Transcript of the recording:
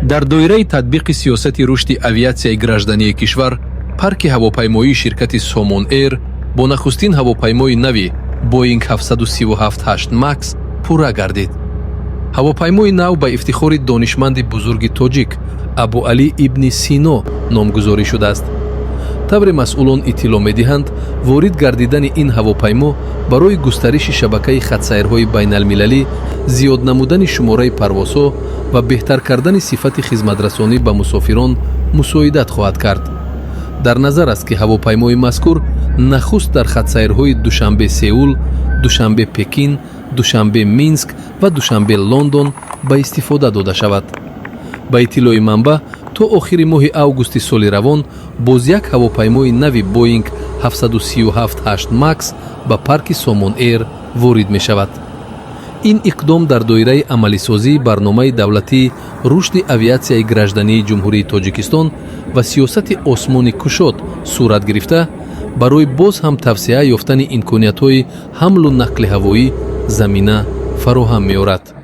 Дар доираи татбиқи сиёсати рушди авиатсияи граждании кишвар, парки ҳавопаймоии ширкати Сомон Эйр бо нахустин ҳавопаймои нави Боинг 737-8 Макс пурра гардид. Ҳавопаймои нав ба ифтихори донишманди бузурги тоҷик Абуалӣ ибни Сино номгузорӣ шудааст. Тавре масъулон иттилоъ медиҳанд, ворид гардидани ин ҳавопаймо барои густариши шабакаи хатсайрҳои байналмилалӣ, зиёд намудани шумораи парвозҳо ва беҳтар кардани сифати хизматрасонӣ ба мусофирон мусоидат хоҳад кард. Дар назар аст, ки ҳавопаймои мазкур нахуст дар хатсайрҳои Душанбе Сеул, Душанбе Пекин, Душанбе Минск ва Душанбе Лондон ба истифода дода шавад. Ба иттилои манбаъ, то охири моҳи августи соли равон боз як ҳавопаймои нави Боинг 737-8 Макс ба парки Сомон Эйр ворид мешавад. Ин иқдом дар доираи амалисозии барномаи давлатии рушди авиатсияи граждании Ҷумҳурии Тоҷикистон ва сиёсати осмони кушод сурат гирифта, барои боз ҳам тавсеа ёфтани имкониятҳои ҳамлу нақли ҳавоӣ замина фароҳам меорад.